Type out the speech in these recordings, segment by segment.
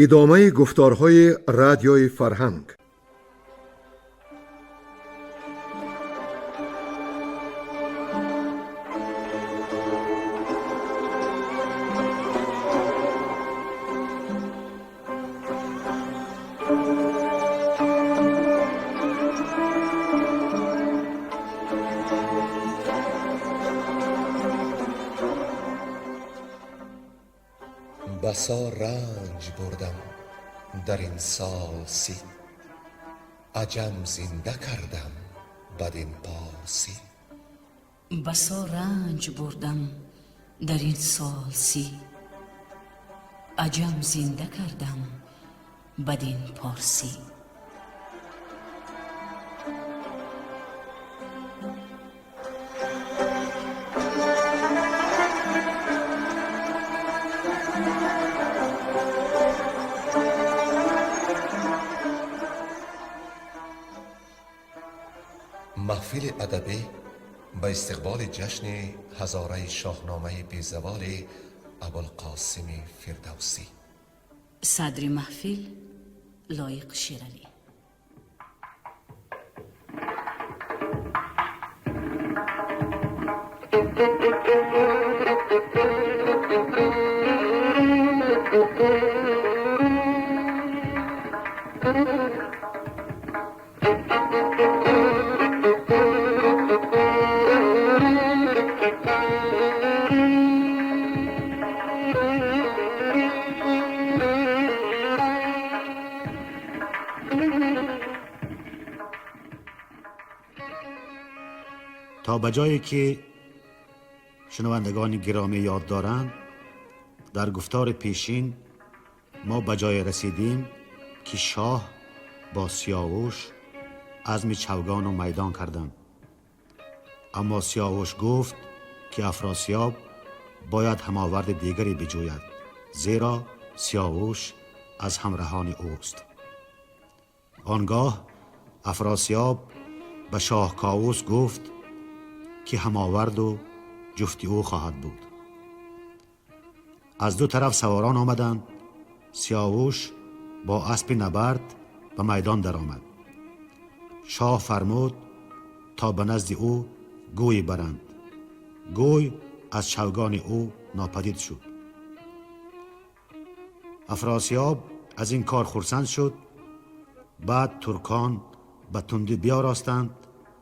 Идомаи гуфторҳои Радиои Фарҳанг. بسا رنج بردم در این سال 30، عجم زنده کردم بدین پارسی. بسا رنج بردم در این سال 30، عجم زنده کردم بدین پارسی. Маҳфили адабӣ ба истиқболи ҷашни ҳазораи шоҳномаи безаволи Абулқосими Фирдавсӣ. Садри маҳфил Лоиқ Шералӣ. تا به جایی که شنوندگان گرامی یاد دارند، در گفتار پیشین ما به جای رسیدیم که شاه با سیاوش عزم چوگان و میدان کردند. اما سیاوش گفت که افراسیاب باید هماورد دیگری بجوید، زیرا سیاوش از همراهان اوست. آنگاه افراسیاب به شاه کاووس گفت که هماورد و جفتی او خواهد بود. از دو طرف سواران آمدند. سیاوش با اسب نبرد به میدان درآمد. شاه فرمود تا به نزد او گوی برند. گوی از چوگان او ناپدید شد. افراسیاب از این کار خرسند شد. بعد ترکان به تندی بیاراستند.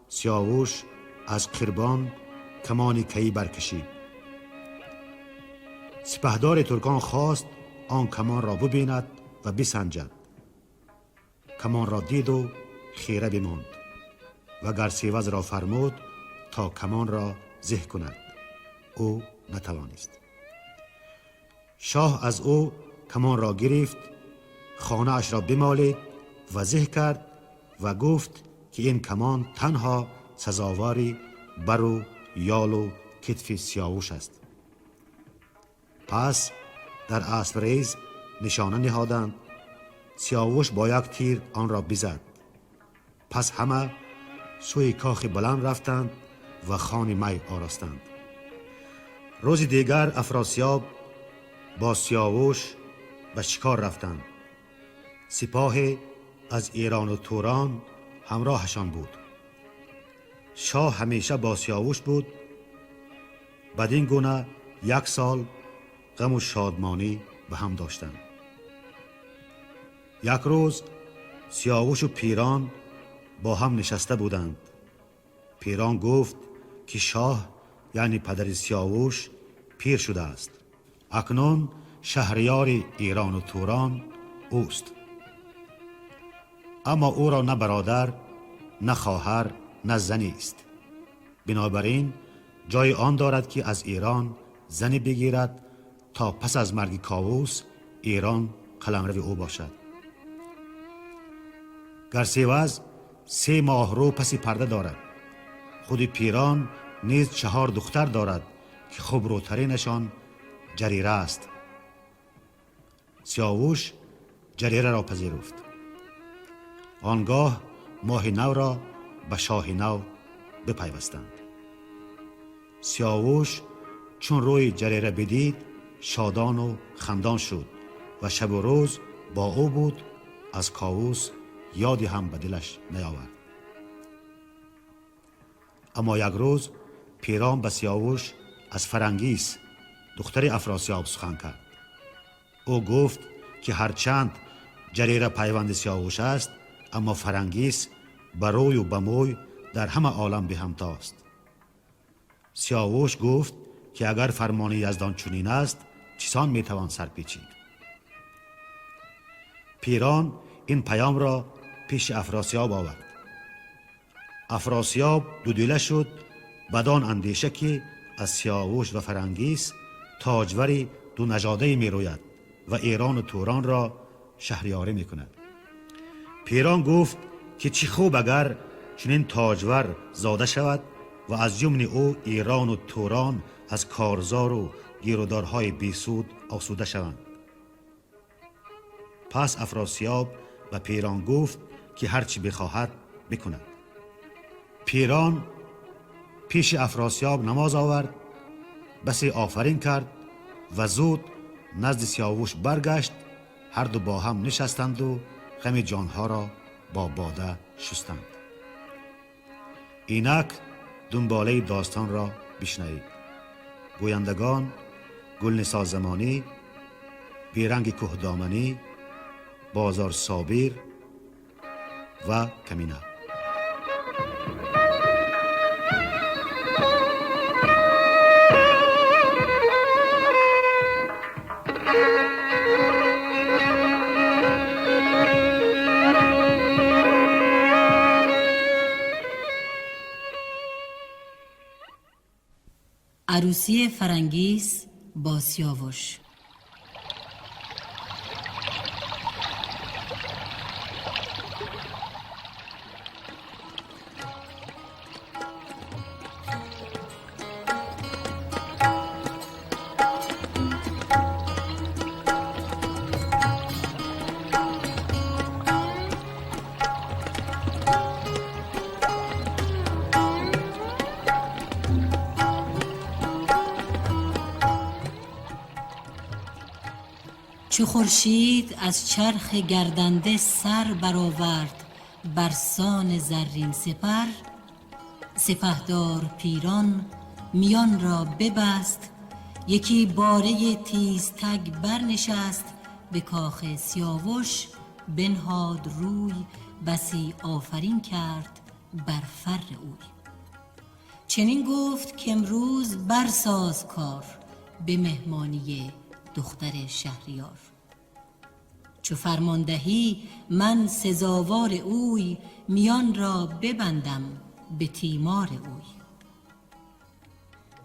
سیاوش از قربان کمان کی برکشید. سپهدار ترکان خواست آن کمان را ببیند و بسنجد. کمان را دید و خیره بماند و گرسیوز را فرمود تا کمان را زه کند. او نتوانست. شاه از او کمان را گرفت، خانه اش را بمالید و زه کرد و گفت که این کمان تنها سزاواری بر و یال و کتف سیاوش است. پس در اسب ریز نشانه نهادند. سیاوش با یک تیر آن را بزد. پس همه سوی کاخ بلند رفتند و خان می آراستند. روز دیگر افراسیاب با سیاوش به شکار رفتند. سپاه از ایران و توران همراهشان بود. شاه همیشه با سیاوش بود. بدین گونه یک سال غم و شادمانی به هم داشتند. یک روز سیاوش و پیران با هم نشسته بودند. پیران گفت که شاه یعنی پدر سیاوش پیر شده است. اکنون شهریار ایران و توران اوست. اما او را نه برادر، نه خواهر، نه زنی است. بنابراین جای آن دارد که از ایران زنی بگیرد تا پس از مرگ کاووس ایران قلمرو او باشد. گرسیوز 3 ماه رو پس پرده دارد. خود پیران نیز 4 دختر دارد که خبروترینشان جریره است. سیاوش جریره را پذیرفت. آنگاه ماه نو را به شاه نو بپیوستند. سیاوش چون روی جریره بدید شادان و خندان شد و شب و روز бо ӯ буд, аз Ковус ёде ҳам ба дилаш наёвард. Аммо як рӯз Пирон ба Сиёвуш аз Фарангис, духтари Афросиёб, сухан кард. Ӯ гуфт, ки ҳарчанд Ҷарира пайванди Сиёвуш аст, аммо Фарангис ба рӯю ба мӯй дар ҳама олам беҳамтост. Сиёвуш гуфт, ки агар фармони Яздон чунин аст, чисон метавон сарпечид? Пирон ин паёмро пеши Афросиёб овард. Афросиёб дудила шуд бадон андеша, ки аз Сиёвуш ва Фарангис тоҷвари дунажодае мерӯяд ва Эрону Туронро шаҳриёрӣ мекунад. Пирон гуфт, ки чӣ хуб агар чунин тоҷвар зода шавад ва аз ҷумни ӯ Эрону Турон аз корзору гирудорҳои бесуд осуда шаванд. Пас Афросиёб ба Пирон гуфт, ки ҳар чӣ бихоҳад бикунад. Пирон пеши Афросиёб намоз овард, басе офарин кард ва зуд назди Сиёвуш баргашт. Ҳарду бо ҳам нишастанду ғами ҷонҳоро бо бода шустанд. Инак дунболаи достонро бишнавед. Гӯяндагон: Гулнисо Замонӣ, Беранги Кӯҳдоманӣ, Бозор Собир ва Камина. عروسی فرنگیس با سیاوش. چو خورشید از چرخ گردنده سر برآورد برسان زرین سپر، سپهدار پیران میان را ببست، یکی باره تیزتگ برنشست، به کاخ سیاوش بنهاد روی، بسی آفرین کرد بر فر اوی. چنین گفت که امروز برساز کار، به مهمانی دختر شهریار. چو فرماندهی من سزاوار اوی، میان را ببندم به تیمار اوی.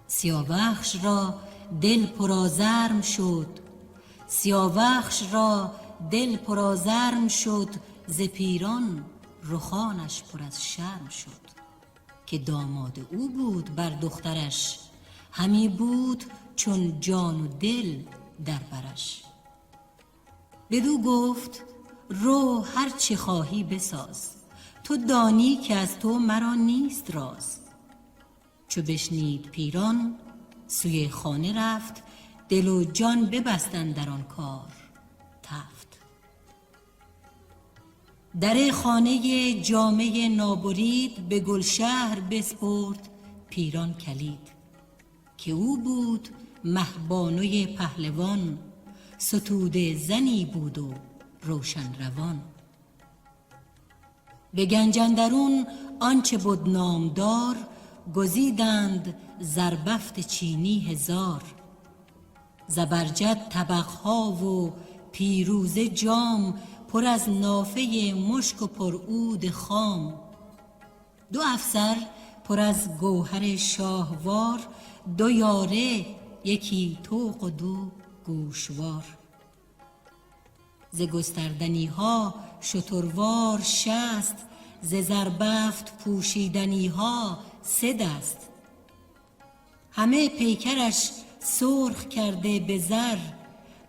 سیاوخش را دل پرآزرم شد، سیاوخش را دل پرآزرم شد، ز پیران رخانش پر از شرم شد. که داماد او بود بر دخترش، همی بود چون جان و دل در برش. بدو گفت رو هر چه خواهی بساز، تو دانی که از تو مرا نیست راز. چو بشنید پیران سوی خانه رفت، دل و جان ببستند در آن کار تفت. در خانه جامه نابرید، به گلشهر بسپرد پیران کلید. که او بود مهبانوی پهلوان، ستوده زنی بود و روشن روان. به گنج اندرون آنچه بد نامدار، گزیدند زربفت چینی هزار. زبرجد طبقها و پیروزه جام، پر از نافه مشک و پر عود خام. دو افسر پر از گوهر شاهوار، دو یاره یکی طوق و دو گوشوار. ز گستردنی ها شتروار 60، ز زربفت پوشیدنی ها 3 دست. همه پیکرش سرخ کرده به زر،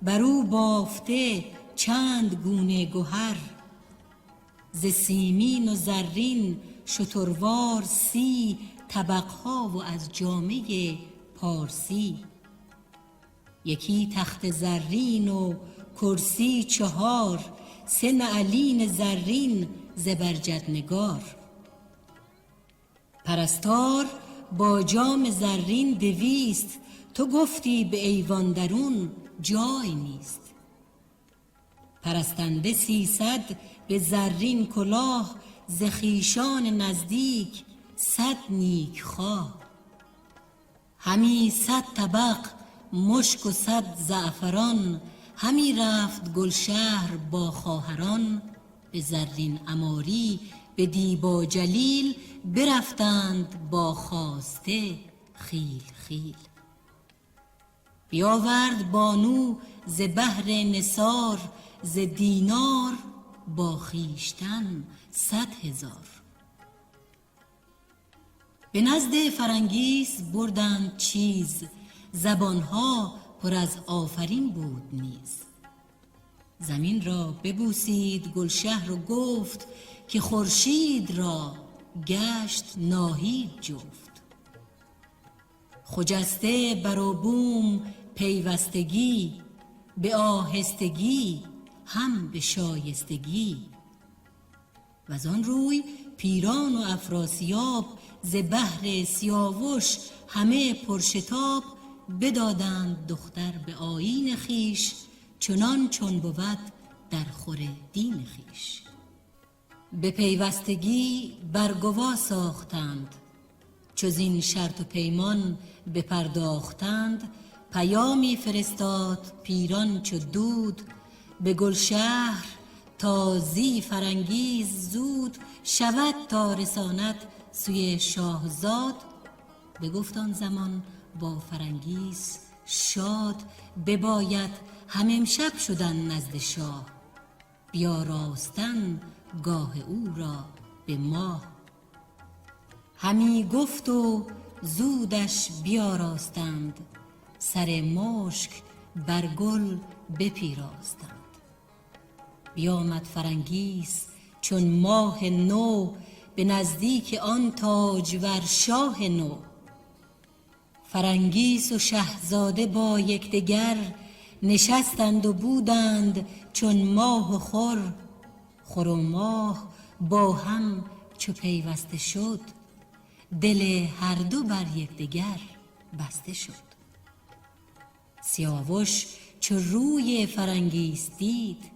بر او بافته چند گونه گهر. ز سیمین و زرین شتروار 30، طبقها و از جامه پارسی. یکی تخت زرین و کرسی 4، 3 نعلین زرین زبرجد نگار. پرستار با جام زرین 200، تو گفتی به ایوان درون جای نیست. پرستنده 300 به زرین کلاه، ز خویشان نزدیک 100 نیک خواه. همی 100 طبق مشک و 100 زعفران، همی رفت گلشهر با خواهران. به زرین عماری به دیبا جلیل، برفتند با خواسته خیل خیل. بیاورد بانو ز بهر نثار، ز دینار با خویشتن 100,000. به نزد فرنگیس بردند چیز، زبانها پر از آفرین بود نیز. زمین را ببوسید گلشهر و گفت، که خورشید را گشت ناهید جفت. خجسته بر و بوم پیوستگی، به آهستگی هم به شایستگی. وزان روی پیران و افراسیاب، ز بهر سیاوش همه پرشتاب. بدادند دختر به آیین خویش، چنان چون بود در خور دین خویش. به پیوستگی برگوا ساختند، چو زین شرط و پیمان بپرداختند. پیامی فرستاد پیران چو دود، به گلشهر تا زی فرنگیز زود. شود تا رساند سوی شاهزاد. بگفت آن زمان با فرنگیس شاد، بباید هم امشب شدن نزد شاه. بیاراستن گاه او را به ماه. همی گفت و زودش بیاراستند، سر مشک بر گل بپیراستند. بیامد فرنگیس چون ماه نو، به نزدیک آن تاجور شاه نو. فرنگیس و شهزاده با یکدگر، نشستند و بودند چون ماه و خور. خور و ماه با هم چو پیوسته شد، دل هر دو بر یکدگر بسته شد. سیاوش چو روی فرنگیس دید،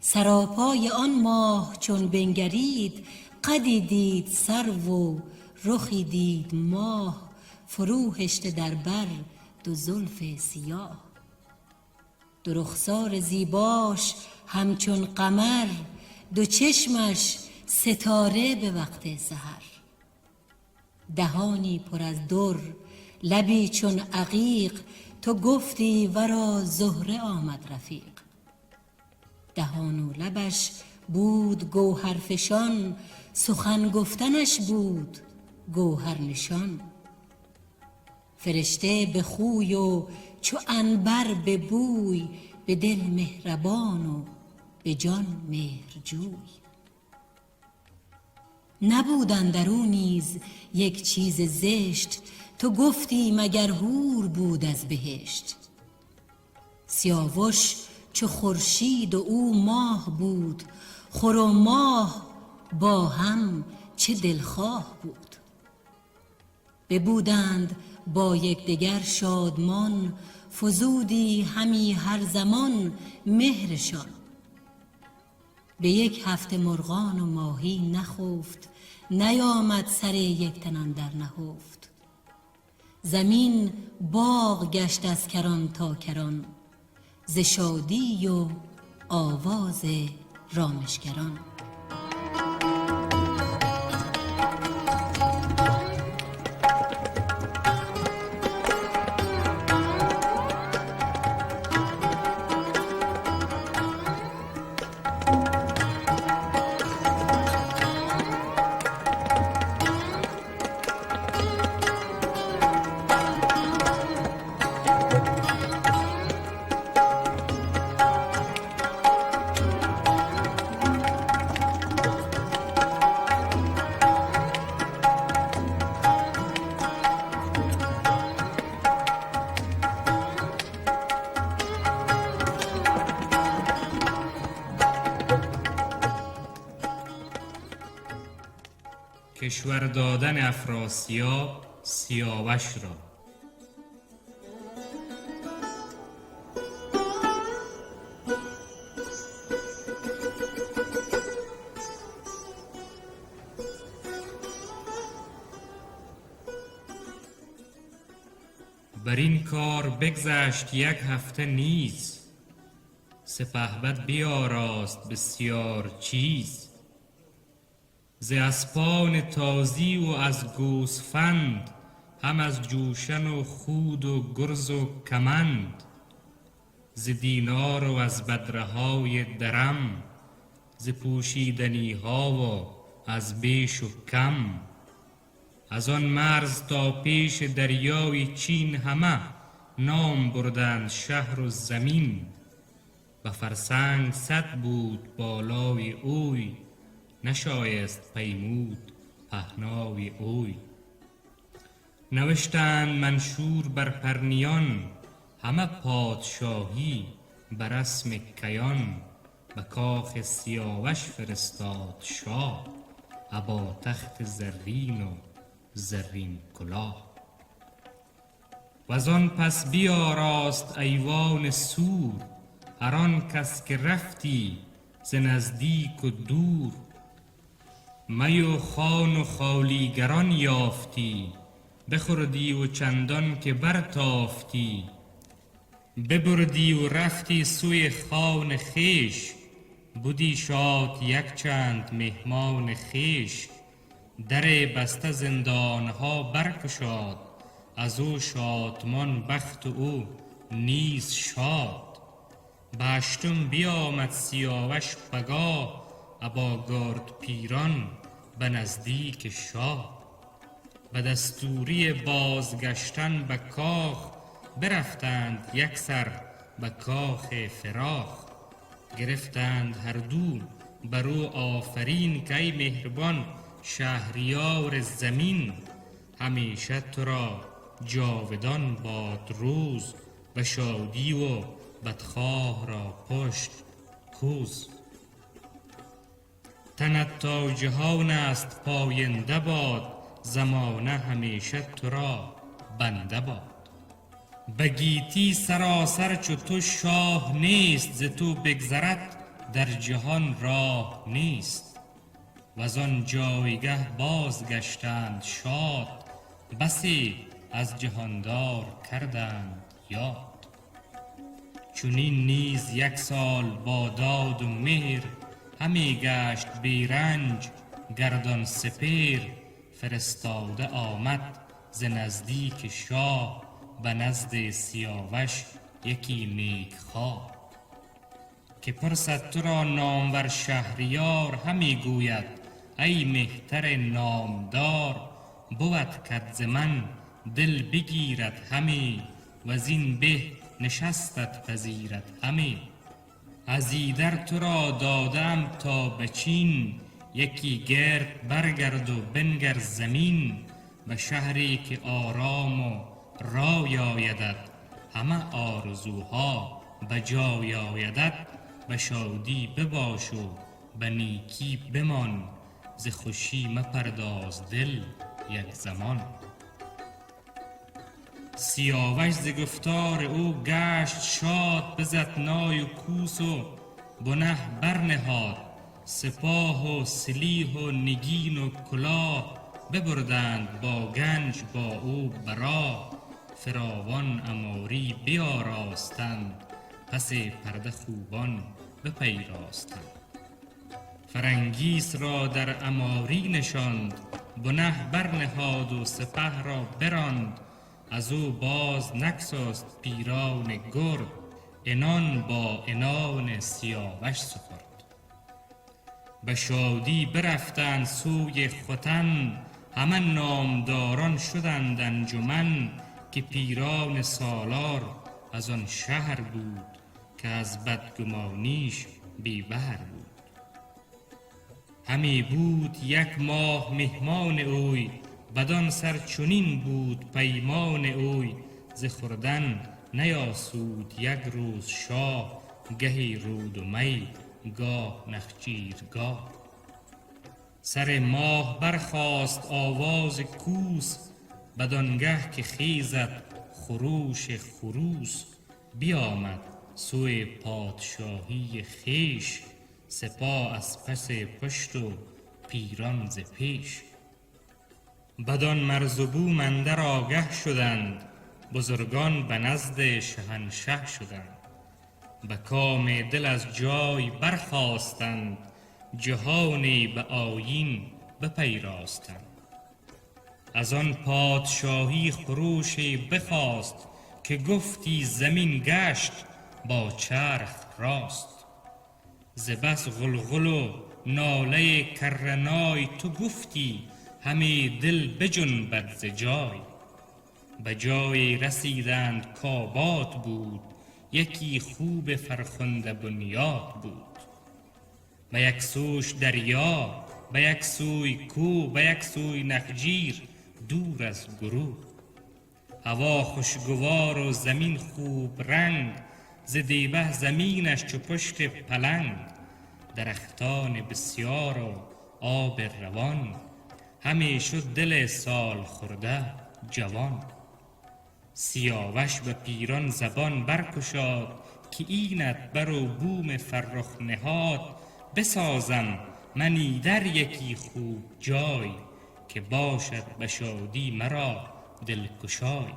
سراپای آن ماه چون بنگرید. قدی دید سرو و رخی دید ماه، فرو هشته در بر دو زلف سیاه. دو رخسار زیباش همچون قمر، دو چشمش ستاره به وقت سحر. دهانی پر از در، لبی چون عقیق، تو گفتی ورا زهره آمد رفیق. دهان و لبش بود گوهرفشان، سخن گفتنش بود گوهر نشان. فرشته به خوی و چو عنبر به بوی، به دل مهربان و به جان مهرجوی. نبود اندر او نیز یک چیز زشت، تو گفتی مگر حور بود از بهشت. سیاوش چو خورشید و او ماه بود، خور و ماه با هم چه دلخواه بود. ببودند با یکدگر شادمان، فزودی همی هر زمان مهرشان. به یک هفته مرغان و ماهی نخفت، نیامد سر یک تن اندر نهفت. زمین باغ گشت از کران تا کران، ز شادی و آواز رامشگران. Кишвар додани Афросиёб Сиёвашро. بر این کار بگذشت یک هفته نیز، سپهبد بیاراست بسیار چیز. ز اسپان تازی و از گوسفند، هم از جوشن و خود و گرز و کمند. ز دینار و از بدره های درم، ز پوشیدنی ها و از بیش و کم. از آن مرز تا پیش دریای چین، همه نام بردند شهر و زمین. به فرسنگ 100 بود بالای اوی، نشایست پیمود پهنای اوی. نوشتند منشور بر پرنیان، همه پادشاهی بر رسم کیان. به کاخ سیاوش فرستاد شاه، ابا تخت زرین و زرین کلاه. وزان پس بیاراست ایوان سور، هر آن کس که رفتی ز نزدیک و دور. می و خوان و خالیگران یافتی، بخوردی و چندان که برتافتی. ببردی و رفتی سوی خوان خویش، بدی شاد یک چند مهمان خویش. در بسته زندانها برکشاد، از او شادمان بخت او نیز شاد. به هشتم بیامد سیاوش پگاه، ابا گرد پیران به نزدیک شاه. به دستوری بازگشتن به کاخ، برفتند یک سر به کاخ فراخ. گرفتند هر دو بر او آفرین، که ای مهربان شهریار زمین. همیشه تو را جاودان باد روز، به شادی و بدخواه را پشت کوز. تنت تا جهان است پاینده باد، زمانه همیشه تو را بنده باد. به گیتی سراسر چو تو شاه نیست، ز تو بگذرد در جهان راه نیست. وزان جایگه بازگشتند شاد، بسی از جهاندار کردند یاد. چنین نیز یک سال با داد و مهر، همی گشت بی رنج گردان سپهر. فرستاده آمد ز نزدیک شاه، به نزد سیاوش یکی نیک خواه. که پرسد تو را نامور شهریار، همی گوید ای مهتر نامدار. بود کت ز من دل بگیرد همی، وزین به نشستت پذیرد همی. از ایدر تو را دادم تا به چین، یکی گرد برگرد و بنگر زمین. به شهری که آرام و رای آیدت، همه آرزوها به جای آیدت. به شادی بباش و به نیکی بمان، ز خوشی مپرداز دل یک زمان. سیاوش ز گفتار او گشت شاد، بزد نای و کوس و بنه برنهاد. سپاه و سلیح و نگین و کلاه، ببردند با گنج با او براه. فراوان عماری بیاراستند، پس پرده خوبان بپیراستند. فرنگیس را در عماری نشاند، بنه برنهاد و سپه را براند. از او باز نگسست پیران گرد، عنان با عنان سیاوش سپرد. به شادی برفتند سوی ختن، همه نامداران شدند انجمن. که پیران سالار از آن شهر بود، که از بدگمانیش بی بهر بود. همی بود یک ماه مهمان اوی، بدان سر چنین بود پیمان اوی. ز خوردن نیاسود یک روز شاه، گهی رود و می گاه نخجیرگاه. Сари моҳ бархост овози کوس، بدانگه که خیزد خروش خروس. بیامد سوی پادشاهی خویش، سپاه از پس پشت و پیران ز پیش. بدان مرز و بوم اندر آگه شدند، بزرگان به نزد شهنشه شدند. به کام دل از جای برخاستند، جهانی به آیین بپیراستند. از آن پادشاهی خروشی بخاست، که گفتی زمین گشت با چرخ راست. ز بس غلغل و ناله کرنای، تو گفتی همی دل بجنبد ز جای. به جایی رسیدند کآباد بود، یکی خوب فرخنده بنیاد بود. به یک سوش دریا، به یک سوی کوه، به یک سوی نخجیر دور از گروه. هوا خوشگوار و زمین خوب رنگ، ز دیبه زمینش چو پشت پلنگ. درختان بسیار و آب روان، همی شد دل سال خورده جوان. سیاوش به پیران زبان برگشاد، که اینت بر و بوم فرخ نهاد. بسازم من ایدر یکی خوب جای، که باشد به شادی مرا دلگشای.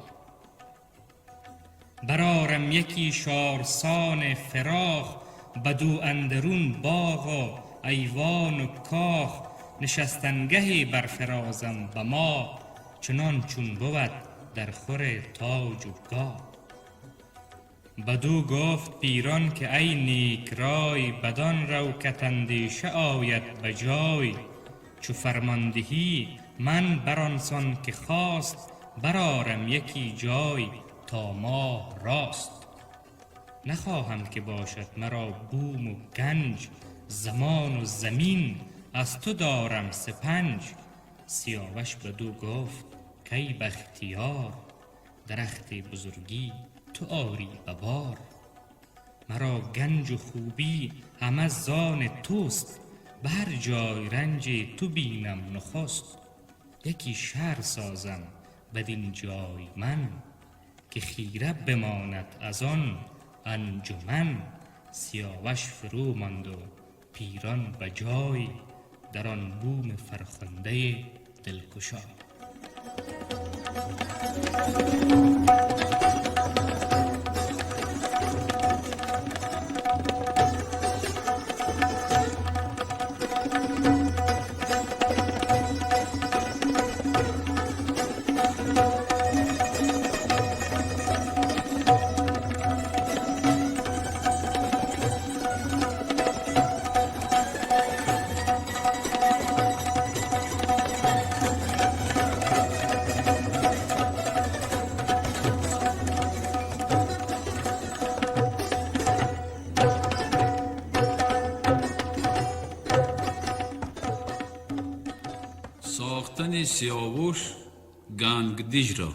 برآرم یکی شارسان فراخ، بدو اندرون باغ و ایوان و کاخ. نشستنگهی برفرازم به ما، چنان چون بود در خور تاج و گاه. بدو گفت پیران که ای نیک رای، بدان رو کت اندیشه آید به جای. چو فرماندهی من بر آن سان که خواست، برآرم یکی جای تا ماه راست. نخواهم که باشد مرا بوم و گنج، زمان و زمین از تو دارم سپنج. سیاوش بدو گفت کای بختیار، درخت بزرگی تو آری به بار. مرا گنج و خوبی همه زان توست، به هر جای رنج تو بینم نخست. یکی شهر سازم بدین جای من، که خیره بماند از آن انجمن. سیاوش فرو ماند و پیران به جای، در آن بوم فرخنده دلگشای. Сохтани Сиёвуш Гангдижро.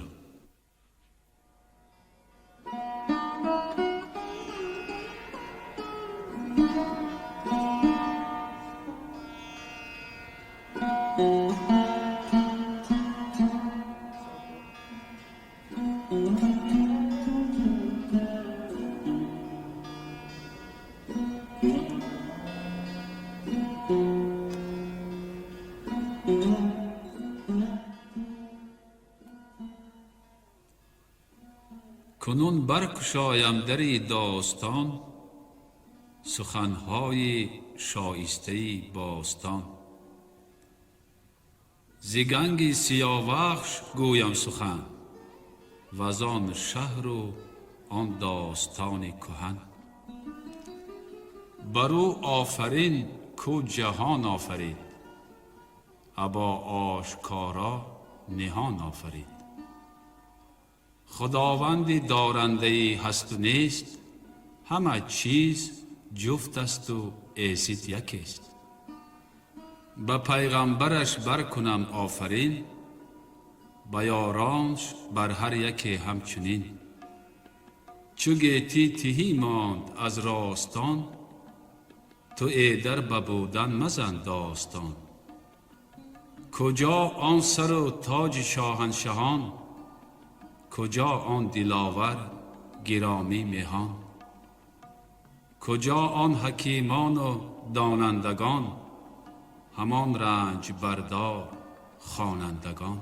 Кунун баркушоям дари достон, суханҳои шоистаи бостон. Зи ганги Сиёвахш гӯям сухан, ваз он шаҳру он достони куҳан. Бар ӯ офарин, кӯ ҷаҳон офарид, або ошкоро ниҳон офарид. Худованди дорандаи ҳасту нест, ҳама чиз ҷуфт асту эсит якест. Ба пайғамбараш баркунам офарин, ба ёронш бар ҳар яке ҳамчунин. Чу гетӣ тиҳӣ монд аз ростон, ту эдар ба будан мазан достон. Куҷо он сару тоҷи шоҳаншаҳон, куҷо он диловар гиромӣ меҳон, куҷо он ҳакимону донандагон, ҳамон ранҷ бардор хонандагон?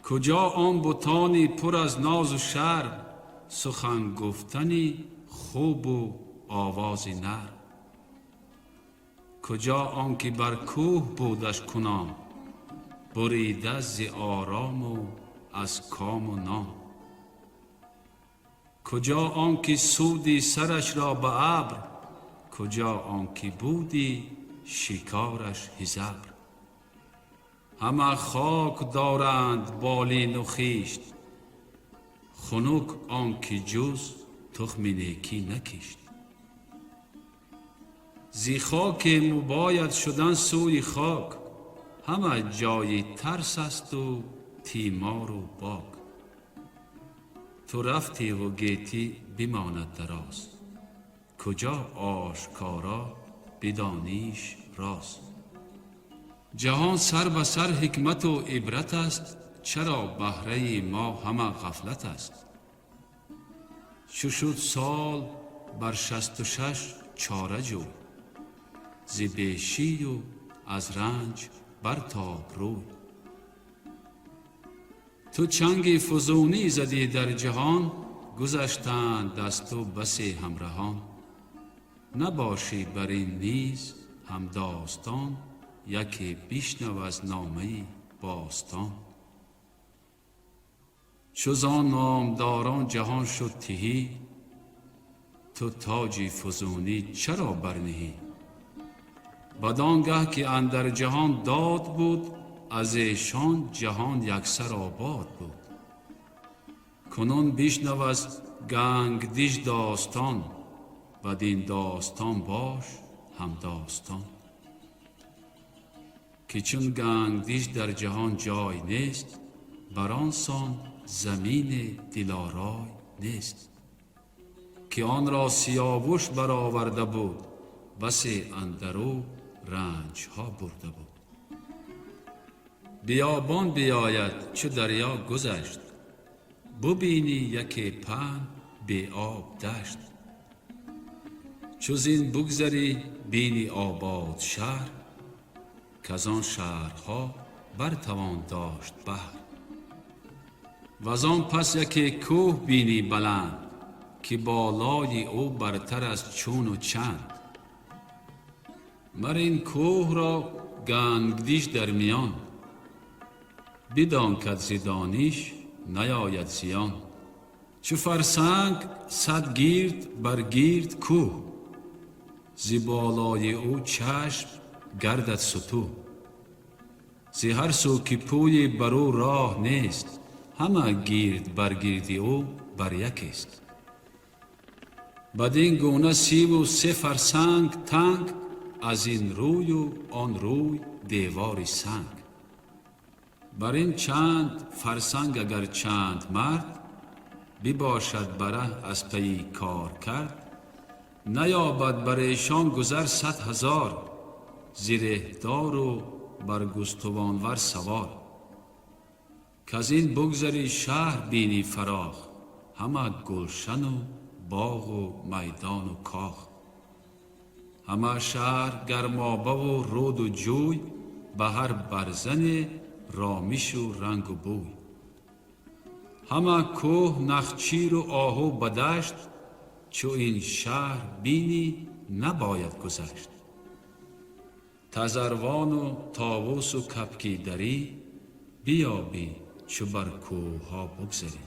Куҷо он бутони пур аз нозу шарм, сухан гуфтани хубу овози нарм? Куҷо он ки бар кӯҳ будаш кунон, бурида зи орому аз кому нон? Куҷо он ки суди сараш ро ба абр, куҷо он ки буди шикораш ҳизабр? Ҳама хок доранд болину хишт, хунук он ки ҷуз тухми некӣ накишт. Зи хоке мубояд шудан сӯи хок, ҳама ҷои тарс асту тимору бок. Ту рафтиву гетӣ бимонад дароз, куҷо ошкоро бидониш роз. Ҷаҳон сар ба сар ҳикмату ибрат аст, чаро баҳраи мо ҳама ғафлат аст? Чу шуд сол бар 66 чора ҷӯй, зи бешию аз ранҷ бартоб рӯй. Ту чанги фузунӣ задӣ дар ҷаҳон, гузаштанд аз ту басе ҳамраҳон. Набошӣ бар ин низ ҳамдостон, яке бишнав аз номаи бостон. Чу зон номдорон ҷаҳон шуд тиҳӣ, ту тоҷи фузунӣ чаро барниҳӣ? Бадон гаҳ ки андар ҷаҳон дод буд, аз эшон ҷаҳон яксар обод буд. Кунун бишнав аз Гангдиж достон, бадин достон бош ҳамдостон. Ки чун Гангдиж дар ҷаҳон ҷой нест, бар он сон замини дилорой нест. Ки онро Сиёвуш бароварда буд, басе андару ранҷҳо бурда буд. Биёбон биёяд чу дарё гузашт, бубинӣ яке паҳн беоб дашт. Чу зин бугзарӣ бини обод шаҳр, каз он шаҳрҳо бартавон дошт баҳр. Ваз он пас яке кӯҳ бинӣ баланд, ки болои ӯ бартар аз чуну чанд. Мар ин кӯҳро Гангдиж дар миён, бидон кад зи дониш наёяд зиён. Чу фарсанг 100 гирд бар гирд кӯҳ, зи болои ӯ чашм гардад сутӯҳ. Зи ҳар сӯ ки пӯйи бар ӯ роҳ нест, ҳама гирд бар гирди ӯ бар якест. Бадин гуна 33 фарсанг танг, аз ин рӯю он рӯй девори санг. Бар ин чанд фарсанг агар чанд мард бибошад бараҳ аз пайи кор кард, наёбад бар эшон гузар 100 000 зиреҳдору бар густувонвар савор. Каз ин бугзари шаҳр бинӣ фарох, ҳама гулшану боғу майдону кох. Ҳама шаҳр гармобаву руду ҷӯй, ба ҳар барзане ромишу рангу бӯй. Ҳама кӯҳ нахчиру оҳу ба дашт, чу ин шаҳр бинӣ набояд гузашт. Тазарвону товусу кабки дарӣ биёбӣ чу бар кӯҳҳо бугзарӣ.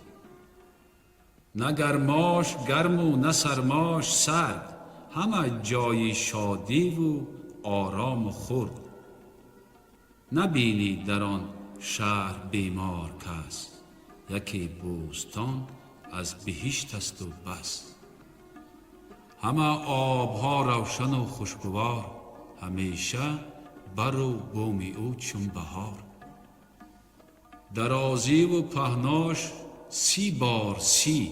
На гармош гарму на сармош сард, ҳама ҷои шодиву орому хурд. Набинӣ дар он шаҳр бемор кас, яке бӯстон аз биҳишт асту бас. Ҳама обҳо равшану хушгувор, ҳамеша бару буми ӯ чун баҳор. Дарозиву паҳнош 30 бор 30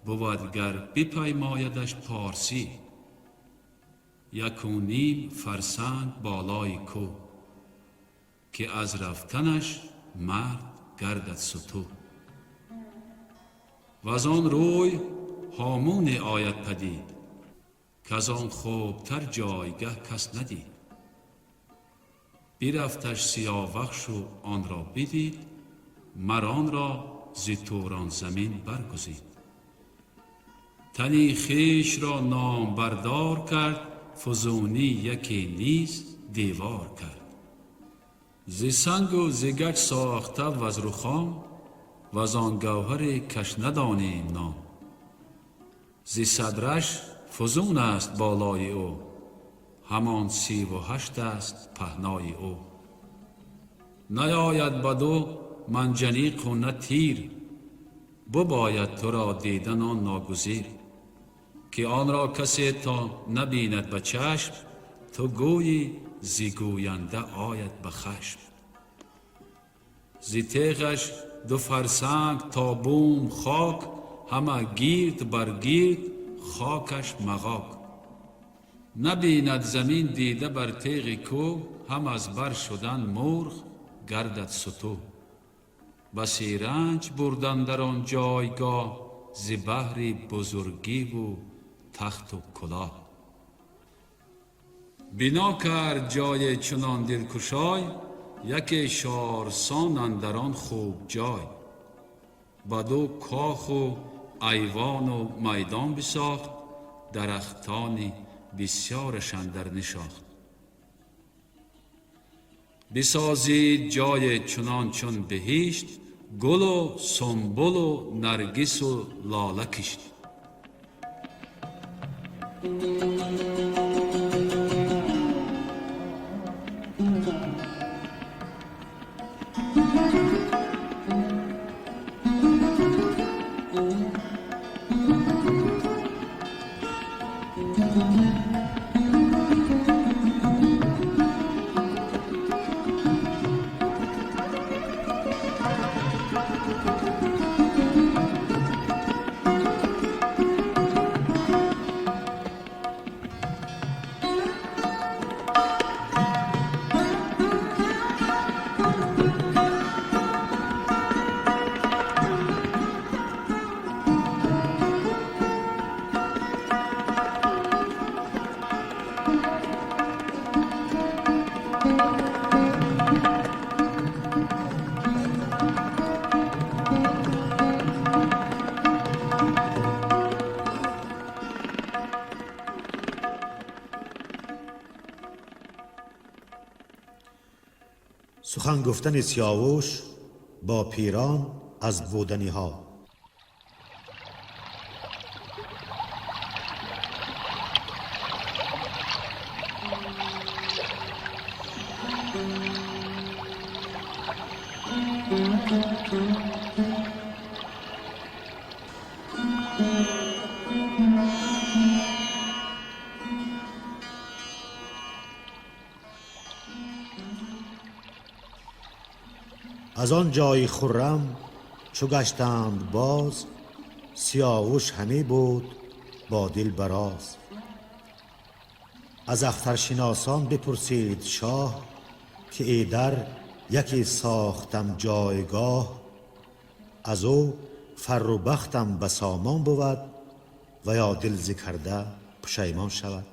бувад, гар бипаймоядаш порсӣ. 1.5 фарсанг болои кӯҳ. Ки аз рафтанаш мард гардад суту. Ваз он рӯй ҳомуне ояд падид, каз он хубтар ҷойгаҳ кас надид. Бирафташ Сиёвахшу онро бидид, мар онро зи Турон замин баргузид. Тани хешро номбардор кард, фузунӣ яке низ девор кард. Зи сангу зи гач сохта ваз рухом, ваз он гавҳаре каш надонем ном. Зи садраш фузун аст болои ӯ, ҳамон 38 аст паҳнои ӯ. Наёяд баду манҷаниқу на тир, бубояд туро дидан он ногузир. Ки онро касе то набинад ба чашм, ту гӯйӣ зи гӯянда ояд ба хашм. Зи теғаш 2 фарсанг то бум хок, ҳама гирд бар гирд хокаш мағок. Набинад замин дида бар теғи кӯ, ҳам аз бар шудан мурғ гардад суту. Баси ранҷ бурдан дар он ҷойгоҳ, зи баҳри бузургиву тахту кулоҳ. Бино кард ҷое чунон дилкушой, яке шорсон андар он хуб ҷой. Баду коху айвону майдон бисохт, дарахтони бисёраш андар нишохт. Бисозид ҷое чунон чун биҳишт, гулу сунбулу наргису лола кишт. Сухан гуфтани Сиёвуш бо пирон аз буданиҳо. Аз он ҷои хуррам чу гаштанд боз, Сиёвуш ҳаме буд бо дил бароз. Аз ахтаршиносон бипурсид шоҳ, ки эдар яке сохтам ҷойгоҳ, аз ӯ фарру бахтам ба сомон бувад, ва ё дил зи карда пушаймон шавад.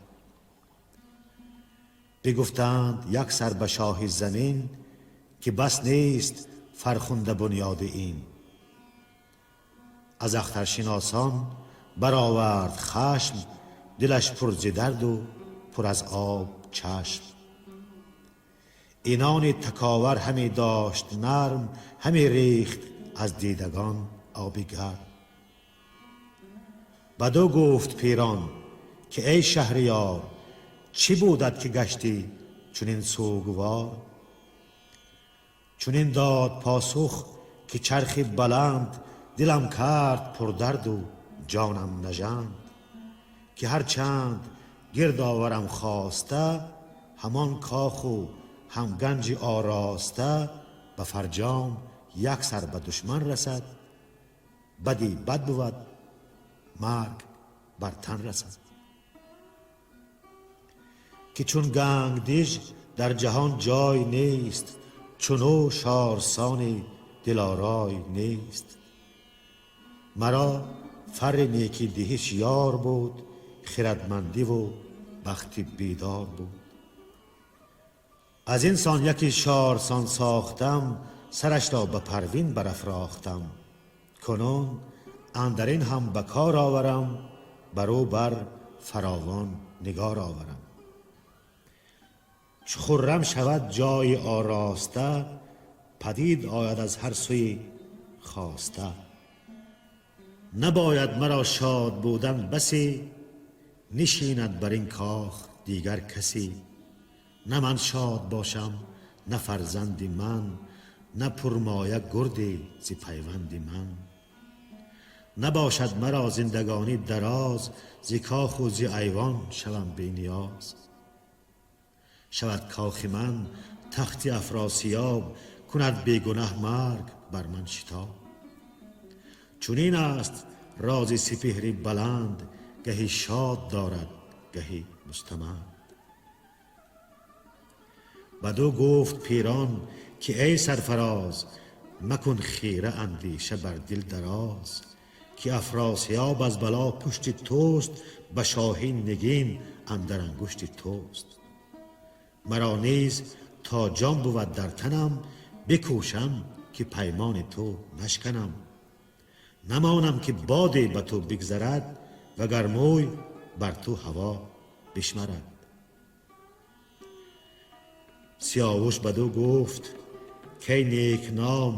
Бигуфтанд як сар ба шоҳи замин, ки бас нест фархунда бунёди ин. Аз ахтаршиносон баровард хашм, дилаш пур зи дарду пур аз об чашм. Инони таковар ҳаме дошт нарм, ҳаме рехт аз дидагон оби гарм. Баду гуфт пирон ки эй шаҳриёр, чӣ будат ки гаштӣ чунин сӯгвор? Чунин дод посух ки чархи баланд, дилам кард пурдарду ҷонам нажанд. Ки ҳарчанд гирд оварам хоста, ҳамон коху ҳам ганҷи ороста, ба фарҷом як сар ба душман расад, бади бад бувад, марг бар тан расад. Ки чун Гангдиж дар ҷаҳон ҷой нест, Чуно шорсони дилорой нест. Маро фарри некӣ диҳиш ёр буд, хирадмандиву бахти бедор буд. Аз ин сон яке шорсон сохтам, сараш ро ба парвин барафрохтам. Кунун андар ин ҳам ба кор оварам, бар ӯ бар фаровон нигор оварам. Чу хуррам шавад ҷои ороста, падид ояд аз ҳар сӯи хоста. Набояд маро шод будан басе, нишинад бар ин кох дигар касе. На ман шод бошам, на фарзанди ман, на пурмоя гурде зи пайванди ман. Набошад маро зиндагонӣ дароз, зи коху зи айвон шавам бениёз. Шавад кохи ман тахти Афросиёб, кунад бегунаҳ марг бар ман шитоб. Чунин аст рози сипеҳри баланд, гаҳи шод дорад, гаҳи мустаманд. Бадӯ гуфт пирон ки эй сарфароз, макун хира андеша бар дил дароз, ки Афросиёб аз бало пушти туст, ба шоҳӣ нигин андар ангушти туст. Маро низ то ҷон бувад дар танам, бикӯшам ки паймони ту нашканам. Намонам ки боде ба ту бигзарад, вагар мӯй бар ту ҳаво бишмарад. Сиёвуш бадӯ гуфт кай некном,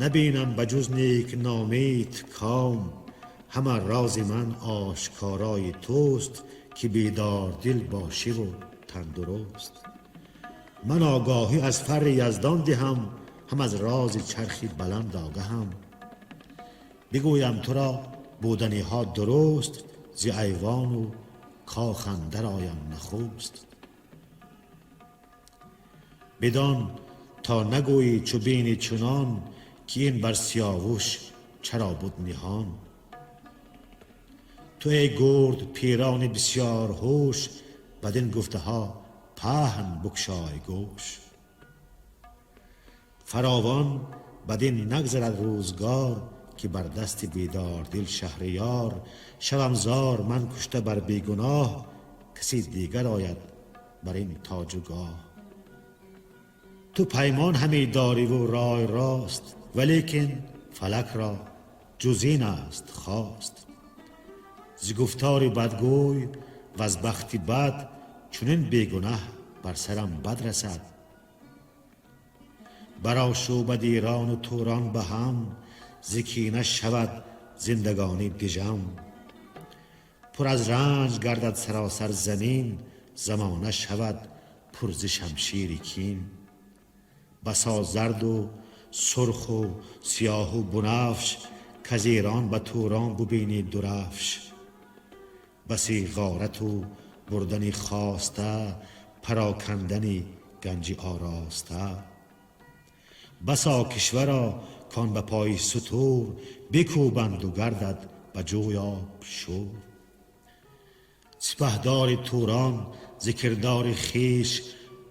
набинам ба ҷуз некномит ком. Ҳама рози ман ошкорои туст, ки бедордил бошиву тандуруст. Ман огоҳӣ аз фарри яздон диҳам, ҳам аз рози чархи баланд огаҳам. Бигӯям туро буданиҳо дуруст, зи айвону кох андар оям нахуст. Бидон то нагӯӣ чу бинӣ чунон, ки ин бар Сиёвуш чаро буд ниҳон. Ту эй гурд пирони бисёр ҳуш, бадин гуфтаҳо паҳн букшой гӯш. Фаровон бадин нагзарад рӯзгор, ки бар дасти бедордил шаҳриёр. Шавам зор ман кушта бар бегуноҳ, каси дигар ояд бар ин тоҷу гоҳ. Ту паймон ҳаме дориву рой рост, валекин фалак ро ҷуз ин аст хост. Зи гуфтори бадгӯй в аз бахти бад, чунин бегунаҳ бар сарам бад расад. Барошӯбад Эрону Турон ба ҳам, зи кина шавад зиндагонӣ дижам. Пур аз ранҷ гардад саросар замин, замона шавад пур зи шамшири кин. Басо зарду сурху сиёҳу бунафш, каз Эрон ба Турон бубинӣ дурафш. Баси ғорату бурдани хоста, парокандани ганҷи ороста. Басо кишваро кон ба пои сутур, бикӯбанду гардад ба ҷӯй об шӯр. Сипаҳдори Турон зи кирдори хеш,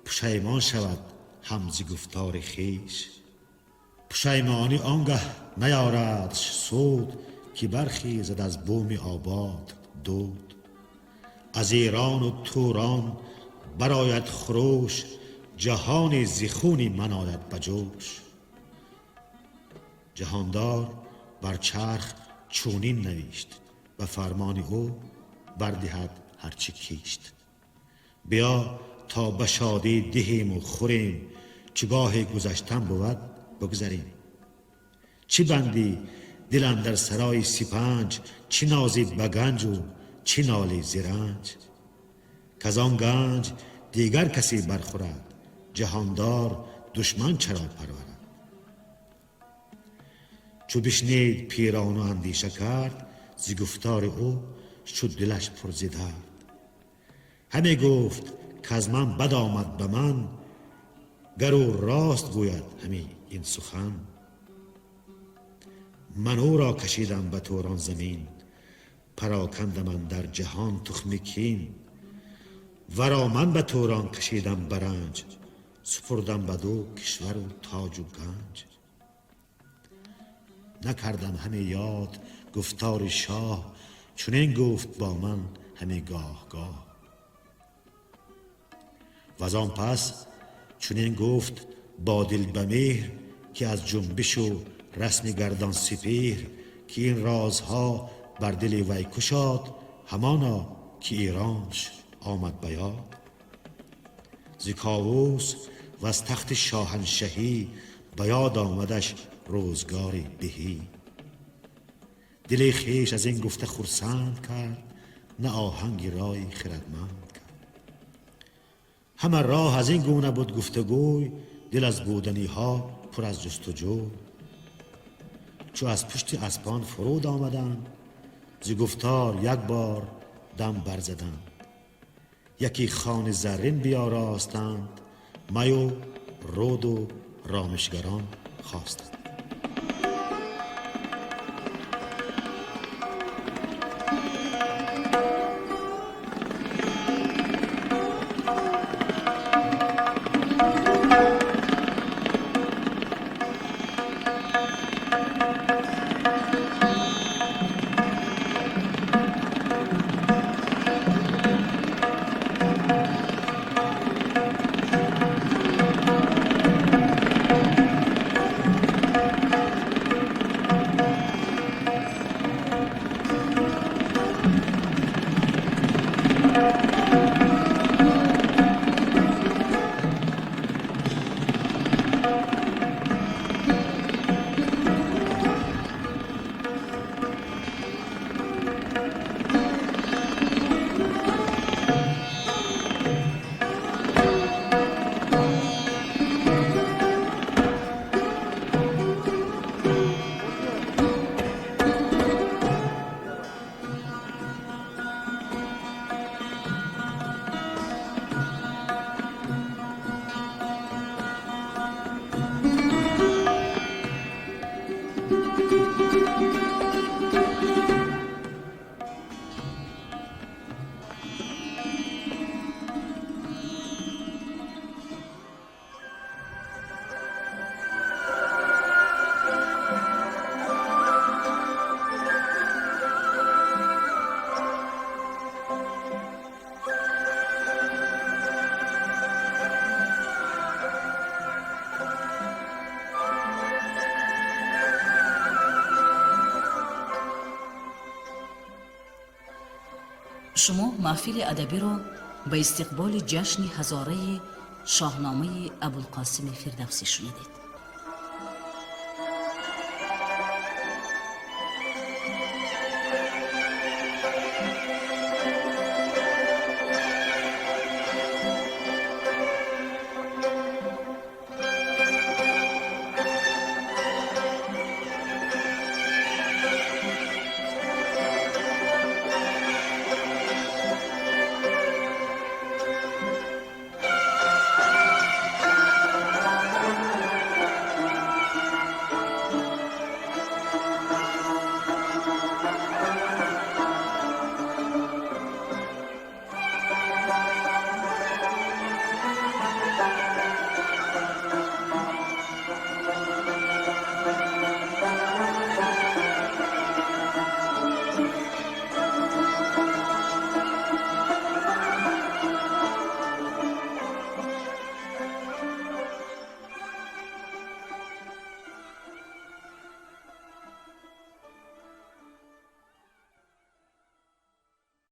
пушаймон шавад ҳам зи гуфтори хеш. Пушаймонӣ он гаҳ наёрадш суд, ки бархезад аз буми обод дуд. Аз Эрону Турон барояд хурӯш, ҷаҳоне зи хуни ман ояд ба ҷӯш. Ҷаҳондор бар чарх чунин навишт, ба фармони ӯ бардиҳад ҳарчи кишт. Биё то ба шодӣ диҳиму хӯрем, чу гоҳе гузаштан бувад бигзарем. Чӣ бандӣ дил андар сарои сипанҷ, чӣ нозӣ ба ганҷу чӣ ноли зи ранҷ. Каз он ганҷ дигар касе бархӯрад, ҷаҳондор душман чаро парварад. Чу бишнид пирону андеша кард, зи гуфтори ӯ шуд дилаш пур зи дард. Ҳаме гуфт каз ман бад омад ба ман, гар ӯ рост гӯяд ҳами ин сухан. Ман ӯро кашидам ба Турон замин, парокандам андар ҷаҳон тухми кин. Варо ман ба Турон кашидам ба ранҷ, Супурдам баду кишвару тоҷу ганҷ. Накардам ҳаме ёд гуфтори шоҳ, чунин гуфт бо ман ҳаме гоҳ-гоҳ. Ваз он пас чунин гуфт бо дил ба меҳр, ки аз ҷунбишу расми гардон сипеҳр, ки ин розҳо бар дили вай кушод, ҳамоно ки Эронш омад ба ёд. Зи Ковус ва аз тахти шоҳаншаҳӣ ба ёд омадаш рӯзгори беҳӣ. Дили хеш аз ин гуфта хурсанд кард, на оҳанги рои хирадманд кард. Ҳама роҳ аз ин гуна буд гуфтугӯй, дил аз буданиҳо пур аз ҷустуҷӯй. Чу аз пушти аспон фуруд омаданд, зи гуфтор як бор дам барзаданд. Яке хони заррин биёростанд, маю руду ромишгарон хостанд. Шумо маҳфили адабиро ба истиқболи ҷашни ҳазораи Шоҳномаи Абулқосими Фирдавсӣ шунидед.